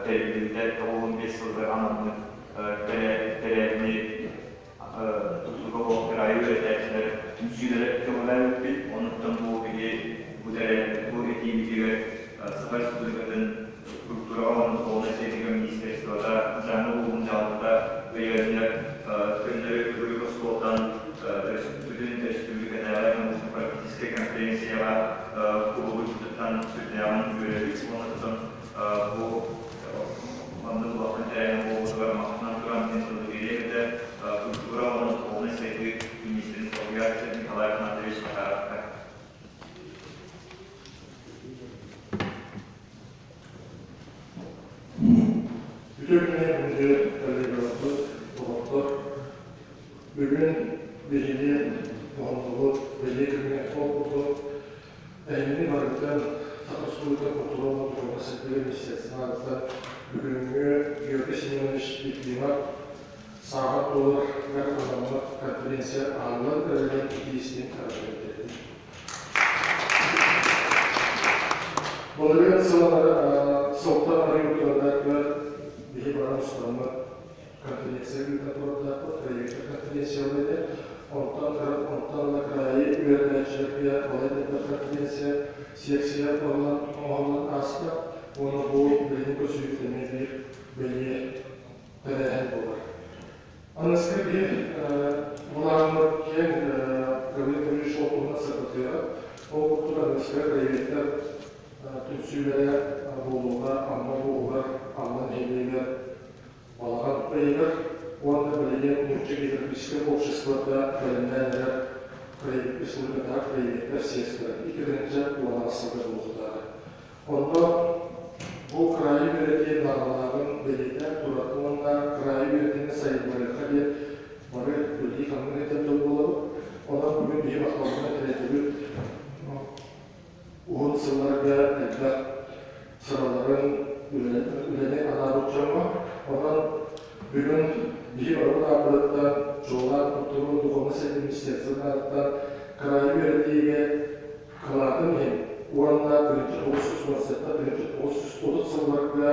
тэриллибитэ 95 сылыгар анаммыт тэрээһини тутууга кыраайы үөрэтээччилэр түмсүүлэрэ көҕүлээбиппит. Онуттан бу биһи бу тэрээһин бу этиибитигэр Саха Республикатын культураҕа уонна духовнай сайдыыга министерствота, Дьааҥы улууһун дьаһалтата өйөөннөр көннөрү төгүрүк остуолтан бүтүн республикатааҕы научно-практическай конференцияҕа кубулуйбутуттан сүрдээҕин үөрэбит уонна тутан бу маннык улахан тэрээһин буолбутугар махтанан туран мин тылы биэриэм этэ культура уонна духовнай сайдыы министрин солбуйааччы Николай Афанасьевич Макаровка. Үтүө күнү күндү коллегаларбыт, доҕоттор! Бүгүн биһиги оһоннубут бэлиэ күҥҥэ ол курдук эһигини барытын Саха Республикатын культура уонна духовнай сайдыыга министерствотыттан бүгүҥҥү Георгий Семенович Ефимов сааҕа туоларыгар анаммыт конференция аһыллан эрэрин итии-истиҥ эҕэрдэлиибит. Былырыын сылтан арыйбытыгар биһи баран устаммыт конференция ыыта турардаахпыт, проектор конференциялар этэ. Онтон онтон ыла кыраайы үөрэнээччилэргэ балай элбэх конференция, секция оҥоһуллан ааста. Уонна бу билигин көрсүбүт эмиэ биир бэлиэ тэрээһин буолар. Аныгыскы биир былааммыт киэҥ Гаврил Гаврильевич ол туһунан сырдатыаҕа. Ол курдук аныгыскы проектар түмсүүлэрэ буолуоҕа Амма улууһугар, Амма нэһилиэгэр, Балаҕан ыйыгар уонна билигин Нуучча географическай обществота бэлэмнээн эрэр республикатааҕы проектар съезтэрэ 2010 сылга буолуохтааҕа. Онно бу кыраайы үөрэтии наадалааҕын бэлиэтээн турар уонна кыраайы үөрэтиини сайыннарыахха диэн бары үлэлии-хамныы этэр дьон буолабыт. Онон бүгүн биһи махталбытын этэрэтибит уһун сылларга элбэх сыраларын үлэни анаабыт дьоҥҥо. Онон бүгүн биһи барыбыт ааппытыттан чуолаан культура духовнай сайдыы министерствотын аатыттан кыраайы үөрэтиигэ кылаатын иһин уонна 1917 1930 сылларга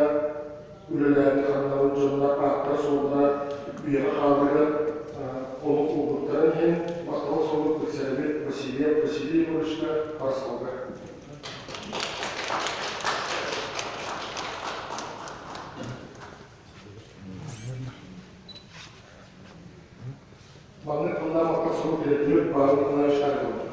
үлэлээбит ханнабыт дьоннор ааттара-суоллара үйэҕэ хааларыгар олук уурбуттарын иһин махтал сурук тиксэрбит Васильев Василий Егоровичка Харысхалга. Маннык тыллаах махтал сурук тириэрдибит Павел Николаевич Карповка.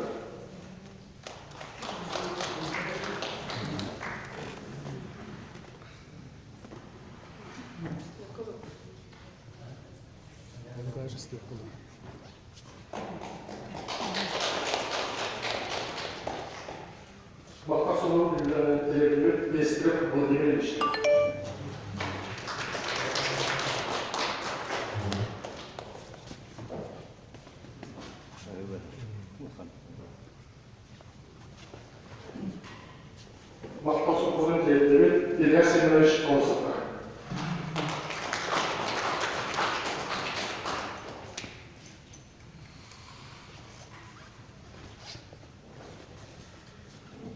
Махтал сурук тириэрдибит Пестрев Владимир Ильич. Махтал сокуонун тиэрдэбит Илья Семенович Колосовка.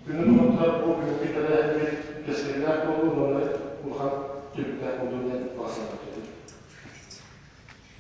Күнү.